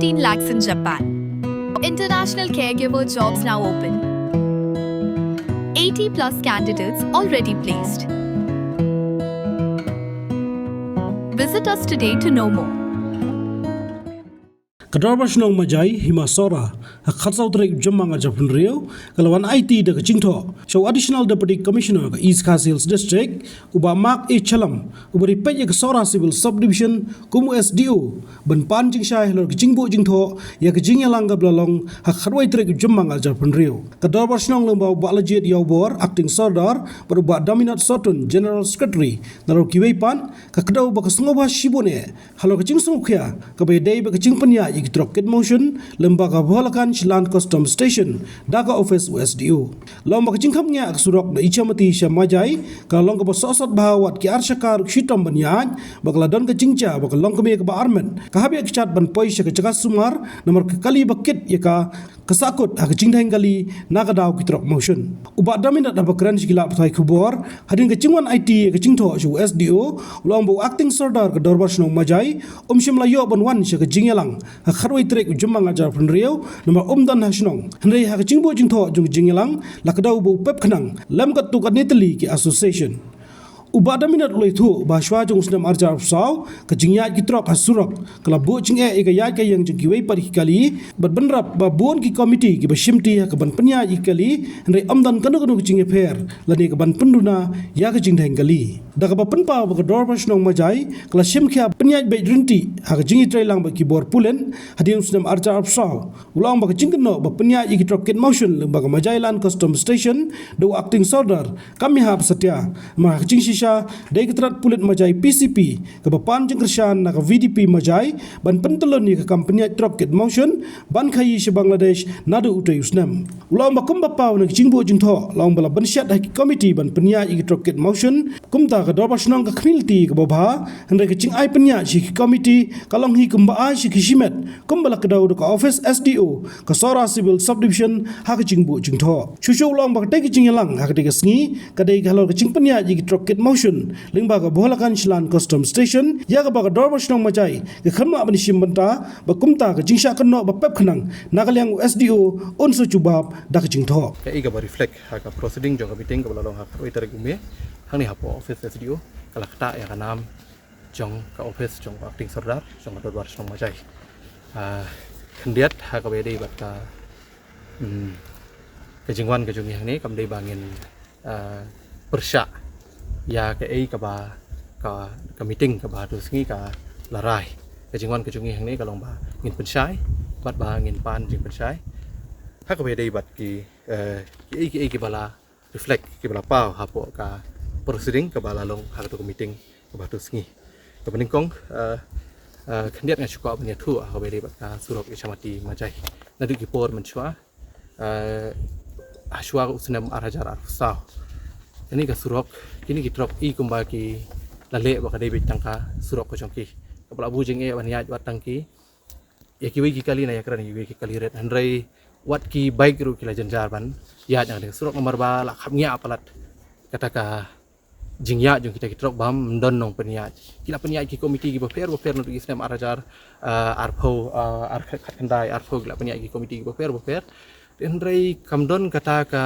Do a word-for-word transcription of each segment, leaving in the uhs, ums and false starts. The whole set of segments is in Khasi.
fifteen lakhs in Japan. International caregiver jobs now open. eighty plus candidates already placed. Visit us today to know more. Ka Dorbar Shnong Majai, Hima Sohra, ha ka khatsaw tarik u Jymmang arhajar arphew hynriew, ka la wan aiti da ka jingthoh sha u Additional Deputy Commissioner ka East Khasi Hills District, u Bah Mark A Shyllem, uba dei peit ïa ka Sohra Civil Subdivision kum u S D O, ban pan jingshai halor ka jingbuh jingthoh ïa ka jingïalang kaba la long ha ka khatwei tarik u Jymmang arhajar arphew hynriew. Ka Dorbar Shnong lyngba u Bah Lajied Ïawbor, Acting Sordar, bad u Bah Daminot Sohtun, General Secretary, nalor kiwei pat, ka kdew ba ka sngewbha shibun eh halor ka jingsngewkhia kaba ïadei bad ka jingpynïaid ïa ki trok kit motion lyngba ka Bholaganj Land Customs Station da ka ophis u S D O. La ong ba ka jingkhapngiah ka surok na Ichamati sha Majai ka la long kaba sohsat bha, wat ki ar shaka ruh ki shitom ban ïaid, bad ka la don ka jingjia ba ka longkmie kaba armet ka hap ïa ka jingshad ban poi sha ka jaka sumar, namar ka kali ba kit ïa ka ka sahkut ha ka jingdheng kali na ka daw ki trok motion. U Bah Daminot haba kren sha ki lad pathai khubor hadien ka jingwan aiti ïa ka jingthoh sha u S D O, u la ong ba u Acting Sordar ka Dorbar Shnong Majai um shym la ïoh ban wan sha ka jingïalang ha ka khatwei tarik u Jymmang arhajar arphew hynriew namar um don ha shnong. Hynrei ha ka jingbuh jingthoh jong ka jingïalang la kdew ba u pep khnang lem katto katne tylli ki association. U Bah Daminot u la ïathuh ba shuwa jong u snem arhajar arphew saw, ka jingïaid ki trok ha surok ka la buh jingeh ïa ka ïaid ka ïeng jong kiwei pat ki kali, bad bynrap ba bun ki komiti kiba shimti ha kaban pynïaid ïa ki kali, hynrei ym don kano kano ka jingïapher lane kaban pynduna ïa ka jingdheng kali. Da kaba pynpaw ba ka Dorbar Shnong Majai ka la shimkhia pynïaid beit ryntih ha ka jingïatreilang bad ki bor pulit hadien u snem arhajar arphew saw, u la ong ba ka jingkynnoh ba pynïaid ïa ki trok kit motion lyngba ka Majai Land Customs Station da u Acting Sordar kam ïahap satia. Namar ha ka jingshisha dei ka tnat pulit Majai P C P kaba pan jingkyrshan na ka V D P Majai ban pyntyllun ïa ka kam pynïaid trok kit motion ban khaïi sha Bangladesh naduh utei u snem. U la ong ba kumba paw na ka jingbuh jingthoh, la ong ba la bynshet ha ki komiti ban pynïaid ïa ki trok kit motion. Kumta ka Dorbar Shnong ka khmih lynti kaba bha, hynrei ka jingai pynïaid sha ki komiti ka long hi kumba ai sha ki shimet, kumba la kdew da ka ophis S D O ka Sohra Civil Subdivision ha ka jingbuh jingthoh. Shuh shuh u la ong ba katei ka jingïalang ha katei ka sngi ka dei halor ka jingpynïaid ïa ki trok kit motion lyngba ka Bholaganj Land Customs Station, ïa kaba ka Dorbar Shnong Majai ka khlem lah ban ïashim bynta, bad kumta ka jingshah kynnoh ba pep khnang na ka liang u S D O un sa jubab da ka jingthoh. Kaei kaba reflect ha ka proceeding jong ka meeting kaba la long ha ka khatwei tarik u May, hangne hapoh ophis S D O ka la ktah ïa ka nam jong ka ophis jong u Acting Sordar jong ka Dorbar Shnong Majai. Ah, khyndiat ha kaba ïadei bad ka, hmm, ka jingwan ka jong ngi hangne kam dei ba ngin, ah, pyrshah ïa kaei kaba ka, ka meeting kaba hato sngi ka la rai. Ka jingwan ka jong ngi hangne ka long ba ngin pynshai bad ba ngin pan jingpynshai ha kaba ïadei bad ki, eh, kiei kiei kiba la reflect kiba la paw hapoh ka proceeding kaba la long ha kato ka meeting kaba hato sngi. Kaba nyngkong, eh, eh, khyndiat nga shu kwah ban ïathuh ha kaba ïadei bad ka surok Ichamati Majai. Naduh ki por mynshuwa, eh, ha shuwa u snem arhajar arphew saw, kane ka surok, kine ki trok i kumba ki la leh ba ka dei beit tang ka surok ka jong ki, kaba la buh jingeh ban ïaid wat tang ki, ïa kiwei ki kali na ïakren ïa kiwei ki kali rit, hynrei wat ki bike ruh ki la jynjar ban ïaid na kane ka surok namar ba la khapngiah palat kata ka jingïaid jong kita ki trok ba ym don nongpynïaid. Ki la pynïaid ki komiti kiba pher bapher naduh ki snem arhajar, ah, arphew, ah, ar khat khyndai arphew ki la pynïaid ki komiti kiba pher bapher. Hynrei kam don kata ka,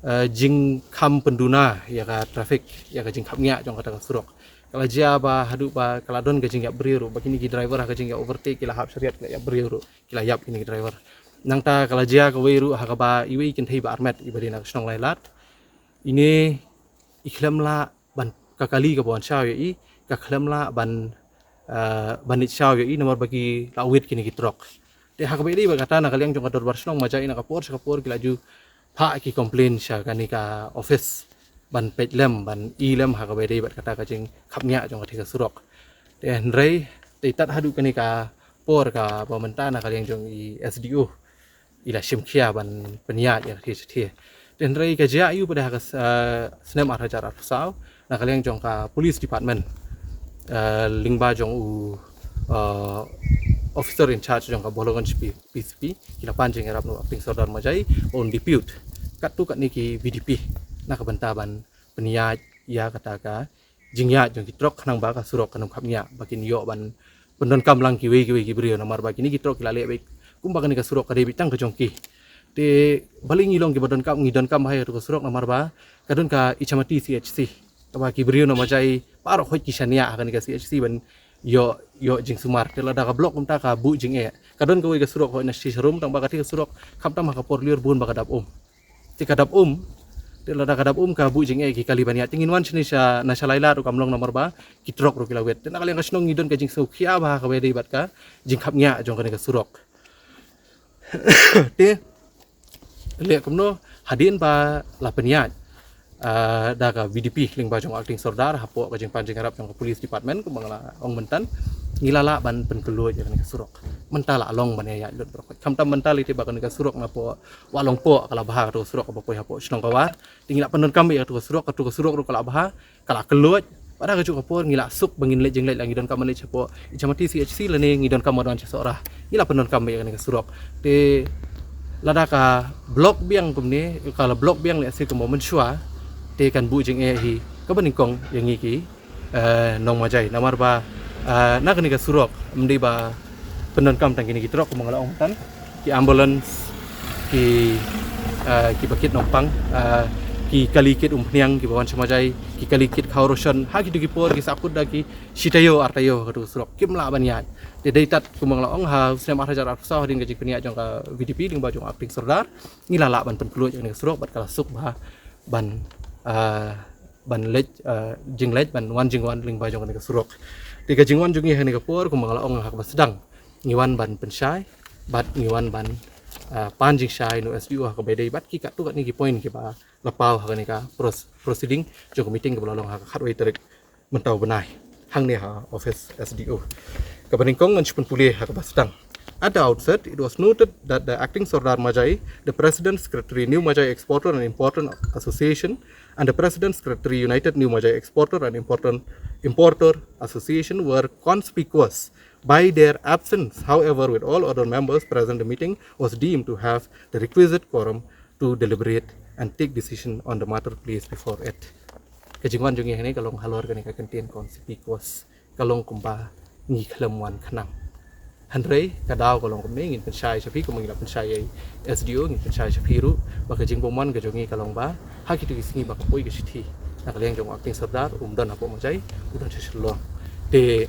ah, jingkham pynduna ïa ka traffic, ïa ka jingkhapngiah jong kata ka surok. Ka la jia ba haduh ba ka la don ka jingïap briew ruh, ba kine ki driver ha ka jingïap overtake ki la hap shariat ki la ïap briew ruh, ki la ïap kine ki driver. Nangta ka la jia kawei ruh ha kaba iwei i kynthei ba armet iba dei na ka shnong Laitlad, ine i khlem lah ban, ka kali kaba wan shaw ïa i ka khlem lah ban, eh, ban leit shaw ïa i namar ba ki la wit kine ki trok. Te ha kaba ïadei bad kata na ka liang jong ka Dorbar Shnong Majai na ka por sha ka por ki la ju phah ki complain sha kane ka office ban peit lem, ban i lem ha kaba ïadei bad kata ka jingkhapngiah jong kata ka surok. Te hynrei te tad haduh kane ka por kaba mynta na ka liang jong i S D O i la shim khia ban pynïaid ïa ka thie sha thie. Te hynrei ka jia ïa u pat ha ka, eh, snem arhajar arphew saw na ka liang jong ka police department, eh, lyngba jong u, eh, officer in charge jong ka Bholaganj P-, P C P ki la pan jingïarap na u Acting Sordar Majai ban depute katto katne ki V D P na ka bynta ban pynïaid ïa kata ka jingïaid jong ki trok khnang ba ka surok kan ym khapngiah, ba kin ïoh ban pyndonkam lang kiwei kiwei ki briew, namar ba kine ki trok ki la leh beit kumba kane ka surok ka dei beit tang ka jong ki. Te balei ngi long kiba donkam, ngi donkam bha ïa katu ka surok, namar ba ka don ka Ichamati C H C, kaba ki briew na Majai baroh hoid ki shaniah ha kane ka C H C ban ïoh, ïoh jingsumar. Te lada ka block kumta ka buh jingeh. Ka don kawei ka surok hoid na Shisharum, tang ba kata ka surok khamtam ha ka por lyiur bun ba ka dap um. Te ka dap um, te lada ka dap um ka buh jingeh ki kali ban ïaid. Te ngin wan shane sha, na sha Laitlad ruh kam long, namar ba ki trok ruh ki la wet. Te na ka liang ka shnong ngi don ka jingsngewkhia bha ha kaba ïadei bad ka jingkhapngiah jong kane ka surok. Te leh kumno, hadien ba la pynïaid, ah, da ka V D P lyngba jong Acting Sordar hapoh ka jingpan jingïarap jong ka Police Department, kumba nga la ong mynta, ngi la lah ban pynkhlaiñ ïa kane ka surok. Mynta la long ban ïaid lut baroh. Khamtam mynta lei te ba kane ka surok napoh Wahlongpoh ka la bha, katu ka surok kaba poi hapoh shnong Kawar. Te ngi la pyndonkam ïa katu ka surok, katu ka surok ruh ka la bha, ka la khlaiñ. Bad ha kajuh ka por ngi la suk ba ngin leit jingleit, la ngi donkam ban leit shapoh Ichamati C H C lane ngi donkam ban wan sha Sohra, ngi la pyndonkam ïa kane ka surok. Te lada ka block biang kumne, ka la block biang lehse kumba mynshuwa, te kan buh jingeh hi kaba nyngkong ïa ngi ki, eh, nong Majai, namar ba, eh, na kane ka surok ym dei ba pyndonkam tang kine ki trok kumba nga la ong mynta, ki ambulance, ki, eh, kiba kit nongpang, eh, ki kali kit umphniang kiba wan sha Majai, ki kali kit khaw ration, ha kitu ki por ki sahkut da ki shi taïew ar taïew ha katu ka surok, kim lah ban ïaid. Te dei tad kumba nga la ong, ha u snem ar hajar arphew saw, hadien ka jingpynïaid jong ka V D P lyngba jong Acting Sordar, ngi la lah ban pynkhlaiñ ïa kane ka surok bad ka la suk bha ban, ah, ban leit, ah, jingleit, ban wan jingwan lyngba jong kane ka surok. Te ka jingwan jong ngi ha kane ka por, kumba nga la ong ha kaba sdang, ngi wan ban pynshai bad ngi wan ban, ah, pan jingshai na u S D O ha kaba ïadei bad ki katto katne ki point kiba la paw ha kane ka pros-, proceeding jong ka meeting kaba la long ha ka khatwei tarik mynta u bnai, hangne ha office S D O. Kaba nyngkong ngan sa pule ha kaba sdang. At the outset, it was noted that the Acting Sordar Majai, the President Secretary New Majai Exporter and Importer Association, and the President Secretary United New Majai Exporter and Importer, Importer Association were conspicuous by their absence. However, with all other members present, the meeting was deemed to have the requisite quorum to deliberate and take decision on the matter placed before it. Ka jingwan jong ngi hangne ka long halor kane ka kyntien conspicuous, ka long kumba ngi khlem wan khnang. Hynrei ka daw ka long kumne, ngin pynshai sha phi kumba ngi la pynshai ïa u S D O, ngin pynshai sha phi ruh ba ka jingbymwan ka jong ngi ka long ba ha kitu ki sngi ba ka poi ka shithi na ka liang jong u Acting Sordar, um don hapoh Majai, u don sha Shillong. Te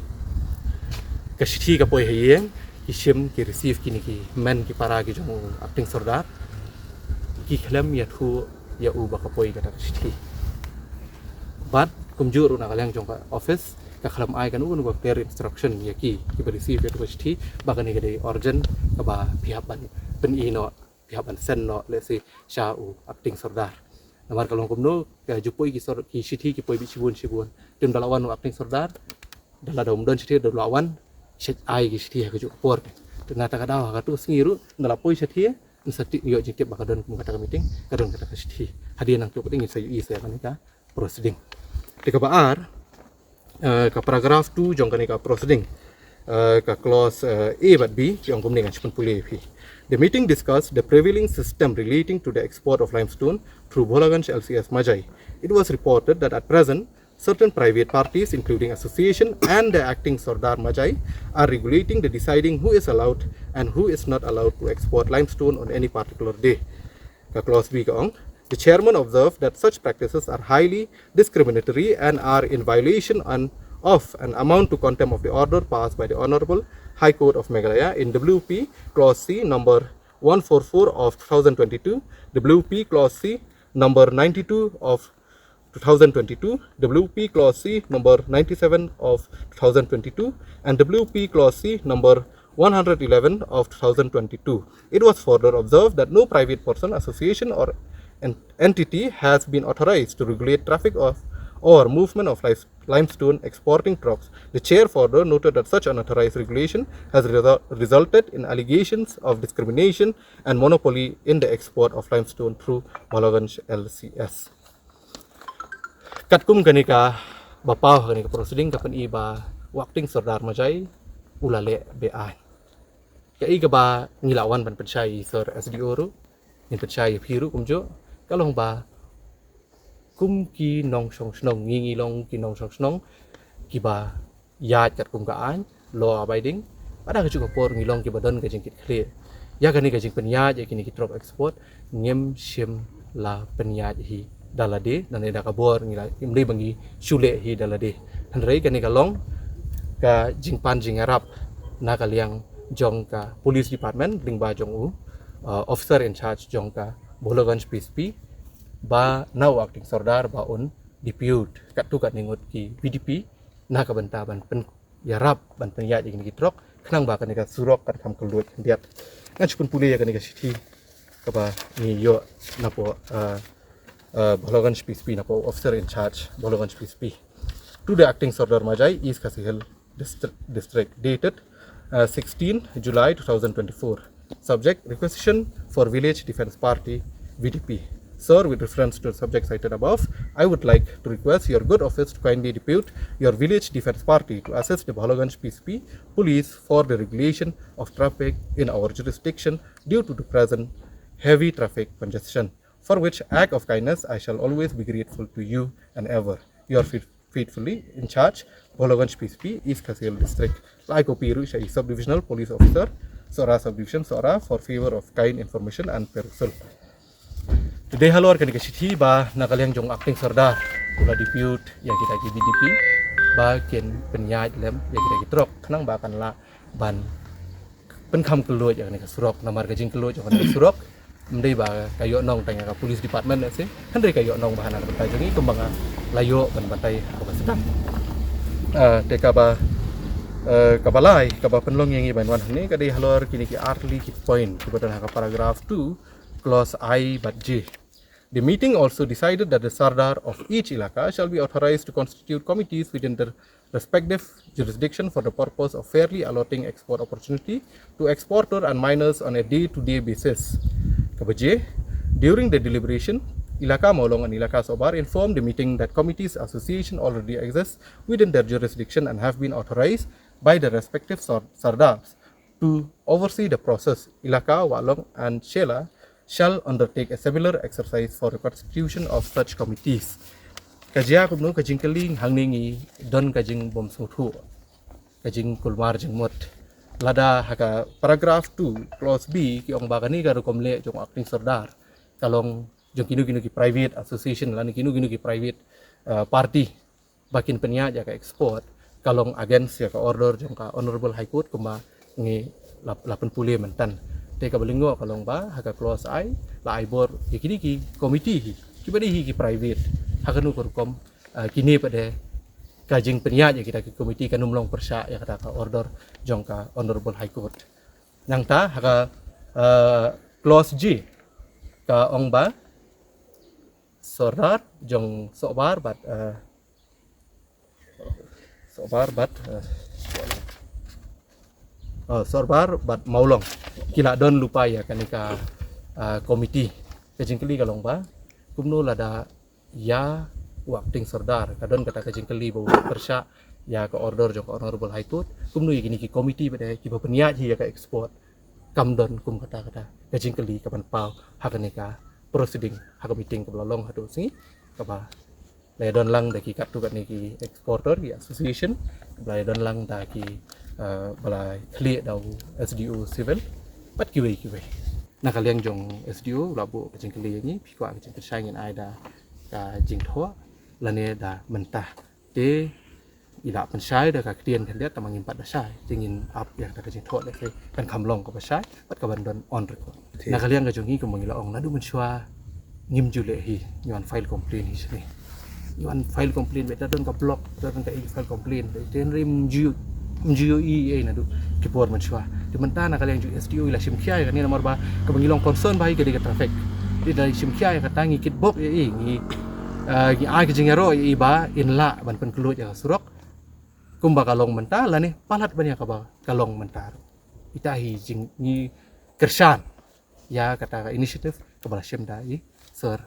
ka shithi ka poi ha ïing, ki shim ki receive kine ki men ki para ki jong u Acting Sordar, ki khlem ïathuh ïa u ba ka poi kata ka shithi. Bad kumjuh ruh na ka liang jong ka office ka khlem ai kano kano ka clear instruction ïa ki kiba receive ïa kata ka shithi ba kane ka dei urgent, kaba phi hap ban pyni noh, phi hap ban send noh lehse sha u Acting Sordar. Namar ka long kumno, ka ju poi ki sor-, ki shithi ki poi beit shibun shibun. Te ynda la wan u Acting Sordar, da lada um don shithi da la wan, shait ai ki shithi ha kajuh ka por. Te na kata ka daw ha katu ka sngi ruh ynda la poi shithi, yn sa tip, ïoh jingtip ba ka don kum kata ka meeting, ka don kata ka shithi. Hadien nangta pat ngin sa ïohi sa ïa kane ka proceeding. Te kaba ar, eh, ka paragraph two jong kane ka proceeding, eh, ka clause, eh, A bad B, ki ong kumne, ngan sa pynpule ïa phi. The meeting discussed the prevailing system relating to the export of limestone through Bholaganj L C S Majai. It was reported that at present, certain private parties, including association and the Acting Sordar Majai, are regulating the deciding who is allowed and who is not allowed to export limestone on any particular day. Ka clause B ka ong, the chairman observed that such practices are highly discriminatory and are in violation and of and amount to contempt of the order passed by the Honorable High Court of Meghalaya in W P clause C number one four four of two thousand twenty-two, W P clause C number ninety-two of two thousand twenty-two, W P clause C number ninety-seven of two thousand twenty-two, and W P clause C number one hundred eleven of two thousand twenty-two. It was further observed that no private person, association, or en-, entity has been authorized to regulate traffic of or movement of life-, limestone exporting trucks. The chair further noted that such unauthorized regulation has resu-, resulted in allegations of discrimination and monopoly in the export of limestone through Bholaganj L C S. Katkum kane kaba paw ha kane ka proceeding ka pyni ba u Acting Sordar Majai u la leh be-aiñ. Kaei kaba ngi la wan ban pynshai ïa i Sir S D O ruh, ngin pynshai ïa phi ruh kumjuh, ka long ba kum ki nongshong shnong, ngi ngi long ki nongshong shnong kiba ïaid katkum ka aiñ, law abiding, bad ha kajuh ka por ngi long kiba don ka jingkitkhlieh. Ïa kane ka jingpynïaid ïa kine ki trok export ngim shym la pynïaid hi da lade, lane da ka bor ngi la, ym dei ba ngi shu leh hi da lade. Hynrei kane ka long ka jingpan jingïarap na ka liang jong ka police department lyngba jong u, uh, officer in charge jong ka Bholaganj P S P, ba na u acting sordar ba un depute katto katne ngut ki V D P na ka bynta ban pyn ïarap ban pynïaid ïa kine ki trok khnang ba kane ka surok kan kham kylluid khyndiat. Ngan shu pynpule ïa kane ka shithi kaba ngi ïoh napoh, uh, uh, Bholaganj P S P, napoh officer in charge Bholaganj P S P. To the acting sordar Majai, East Khasi Hills Distri-, District, dated, uh, sixteen July two thousand twenty-four. Subject: Requisition for Village Defence Party, V D P. Sir, with reference to the subject cited above, I would like to request your good office to kindly depute your Village Defence Party to assist the Bholaganj P S P police for the regulation of traffic in our jurisdiction due to the present heavy traffic congestion, for which act of kindness I shall always be grateful to you and ever. Your faith-, faithfully in charge, Bholaganj P S P, East Khasi Hills District. La ai copy ruh sha i Sub Divisional Police Officer, Sohra Sub Division, Sohra, for favor of kind information and perusal. Te dei halor kane ka shithi ba na ka liang jong acting sordar u la depute ïa kita ki V D P ba kin pynïaid lem ïa kita ki trok khnang ba kan lah ban pynkham kylluid ïa kane ka surok, namar ka jingkylluid ïa kane ka surok ym dei ba ka ïoh nong tang ïa ka police department ne se, hynrei ka ïoh nong ba ha na ka bynta jong ngi kumba nga la ïoh ban batai ha kaba sdang. Ah, te kaba, eh, kaba lai, kaba pynlong ïa ngi ban wan hangne ka dei halor kine ki artylli ki point kiba don ha ka paragraph two, clause I bad J. The meeting also decided that the Sardar of each Ilaka shall be authorized to constitute committees within their respective jurisdiction for the purpose of fairly allotting export opportunity to exporter and miners on a day-to-day basis. Kaba J, during the deliberation, Ilaka Mawlong and Ilaka Sohbar informed the meeting that committees association already exists within their jurisdiction and have been authorized by the respective sar-, Sardars to oversee the process. Ilaka Wahlong and Shella shall undertake a similar exercise for the constitution of such committees. Ka jia kumno ka jingkylli hangne ngi don ka jingbymsngewthuh, ka jingkulmar jingmut. Lada ha ka paragraph two, clause B, ki ong ba kane ka rukom leh jong acting sordar ka long jong kino kino ki private association lane kino kino ki private, uh, party ba kin pynïaid ïa ka export ka long against ïa ka order jong ka Honorable High Court kumba ngi la, la pynpule myntan. Te kaba lyngngoh ka long ba ha ka clause I la ai bor ïa kine ki committee hi kiba dei hi ki private. Ha kano ka rukom, ah, kine pat de ka jingpynïaid ïa kita ki committee kan ym long pyrshah ïa kata ka order jong ka Honorable High Court. Nangta ha ka, ah, clause J ka ong ba sordar jong Sohbar bad, eh, Sohbar bad, eh, oh, Sohbar bad Mawlong ki la don lypa ïa kane ka, eh, committee. Ka jingkylli ka long ba kumno lada ïa u acting sordar ka don kata ka jingkylli ba u pyrshah ïa ka order jong ka Honorable High Court, kumno ïa kine ki committee pat de kiba pynïaid hi ïa ka export kam don kum kata kata ka jingkylli kaban paw ha kane ka proceeding ha ka meeting kaba la long haduh sngi kaba la ïadon lang da ki katto katne ki exporter ki association, ba la ïadon lang da ki, eh, ba la khlieh da u S D O Civil bad kiwei kiwei. Na ka liang jong S D O la buh ka jingkylli ïa ngi, phi kwah ka jingpynshai ngin ai da ka jingthoh lane da mynta. Te i la pynshai da ka ktien khyndiat, tangba ngim pat da shai. Te ngin ap ïa kata ka jingthoh da ka kan kham long kaba shai bad kaban don on record. Thik. Na ka liang ka jong ngi kumba ngi la ong naduh mynshuwa ngim ju leh hi, ngi wan file complaint hi shane. Ngi wan file complaint, bad da don ka block, da don ka, i file complaint. Te hynrei ym ju, ym ju ïohi ei naduh ki por mynshuwa. Te mynta na ka liang jong S D O i la shim khia ïa kane namar ba kaba ngi long concern ba hi ka dei ka traffic. Te da shim khia ïa kata ngi kitbok ïa i, ngi, ah, ngi ai ka jingïaroh ïa i ba in lah ban pynkhlaiñ ïa ka surok kumba ka long mynta lane palat ban ïa kaba ka long mynta. Ita hi jing ngi kyrshan ïa kata ka initiative kaba la shim da i Sir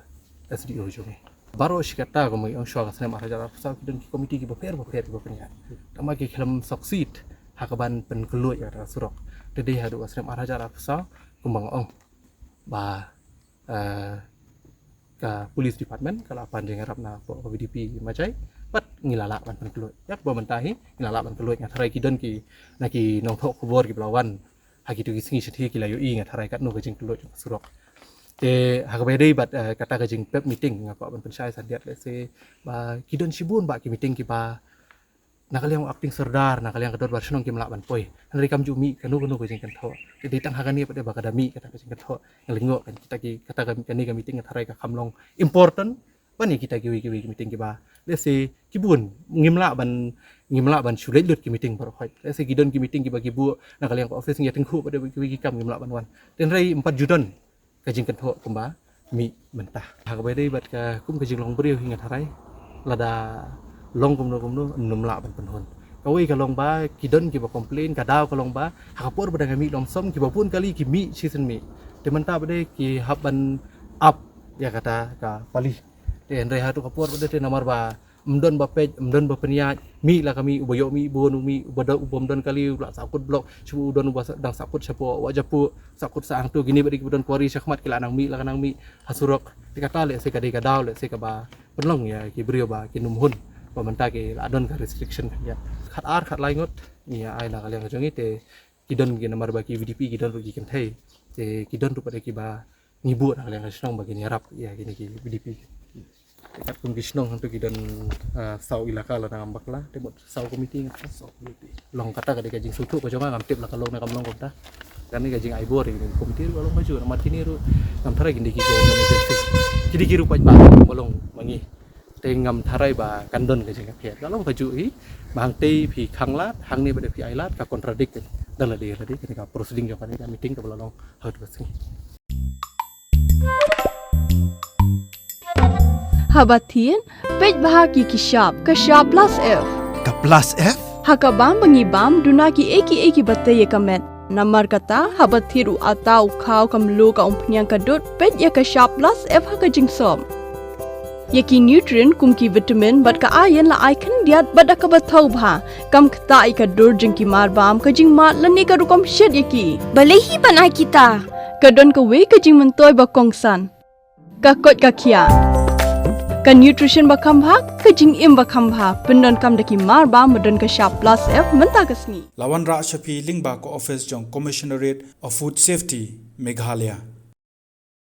S D O jong ngi. Baroh shi katta kumba ngi ong shuwa ka snem ar hajar arphew saw ki don ki komiti kiba pher bapher kiba pynïaid. Tangba ki khlem succeed ha kaban pynkhlaiñ ïa kata ka surok. Te dei haduh ka snem ar hajar arphew saw kumba nga ong ba, eh, ka police department ka la pan jingïarap na ka V D P Majai bad ngi la lah ban pynkhlaiñ. Ïa kaba mynta hi ngi la lah ban khlaiñ, nga tharai ki don ki na ki nongthoh khubor kiba la wan ha kito ki sngi shathie ki la ïohi, nga tharai katno ka jingkhlaiñ jong ka surok. Te ha kaba ïadei bad, eh, kata ka jingpep meeting, nga kwah ban pynshai sa diat, let's say, ba ki don shibun ba ki meeting kiba na ka liang u acting sordar, na ka liang ka dorbar shnong kim lah ban poi. Hynrei kam ju mih kano kano ka jingkynthoh. Te dei tang ha kane pat ba ka da mih kata ka jingkynthoh, nga lyngngoh kan kita ki, kata ka, kane ka meeting nga tharai ka kham long important ban ïa kita kiwei kiwei ki meeting kiba, let's say, ki bun, ngim lah ban, ngim lah ban shu leit lut ki meeting baroh hoi. Let's say ki don ki meeting kiba ki buh na ka liang ka office, ngi ïa tyngkhuh pat da kiwei ki kam, ngim lah ban wan. Te hynrei ym pat ju don ka jingkynthoh kumba mih mynta. Ha kaba ïadei bad ka kum ka jinglong briew hi, nga tharai lada long kumno kumno ym lah ban pynhun. Kawei ka long ba ki don kiba complain, ka daw ka long ba ha ka por ba dang mih lom som, kiba bun kali ki mih shisien mih. Te mynta pat de ki hap ban ap ïa kata ka pali. Te hynrei ha tu ka por pat de, te namar ba ym don ba peit, ym don ba pynïaid, mih la ka mih, uba ïoh mih bun u mih, uba don, uba ym don kali u la sahkut block, shu u don uba sa-, dang sahkut shapoh Wahjapuh, sahkut sha hangtu. Kine pat de kiba don kwari shakhmat ki la nang mih la ka nang mih ha surok. Te kata let's say ka dei ka daw, let's say, kaba pynlong ïa ki briew ba kin ym hun ba mynta ki la don ka restriction khyndiat. Khatar khatlai ngut ngi ïa ai na ka liang ka jong ngi, te ki don ki, namar ba ki VDP ki don ruh ki kynthei, te ki don ruh pat de kiba ngi buh na ka liang ka shnong ba kin ïarap ïa kine ki VDP. Te katkum ki shnong hangtu ki don, ah, saw elaka la nang bakla, te mut saw komiti, nga tharai saw komiti. Long kata ka dei ka jingsngewthuh ka jong nga, ngam tip la ka long ne kam long kumta. Kane ka jingai bor ïa kine ki komiti ruh ka long kajuh, namar kine ruh ngam tharai kin dei ki government agency. Ki dei ki ruh paidbah ba long ma ngi. Te ngam tharai ba kan don ka jingïapher. Ka long kajuh hi, ba hangtei phi khang lad, hangne pat de phi ai lad, ka contradict. Da lade lade kane ka proceeding jong kane ka meeting kaba la long ha tu ka sngi. Haba thied, peit bha ki ki shap, ka shap plus F. Ka plus F? Ha ka bam ba ngi bam, duna ki ei ki ei kiba tei ïa ka met. Namar kata, haba thied u atta, u khaw, ka mluh, ka umphniang, ka dud, peit ïa ka shap plus F ha ka jingsop. Ïa ki nutrient kum ki vitamin bad ka iron la ai khyndiat bad da kaba thaw bha. Kam ktah ïa ka dur jong ki marbam, ka jingmad lane ka rukom shet ïa ki. Balei hi ban ai kita? Ka don kawei ka jingmyntoi ba kongsan. Ka koit ka khiah. Ka nutrition ba kham bha, ka jingim ba kham bha. Pyndonkam da ki marbam ba don ka shap plus F mynta ka sngi. La wanrah sha phi lyngba ka office jong Commissionerate of Food Safety, Meghalaya.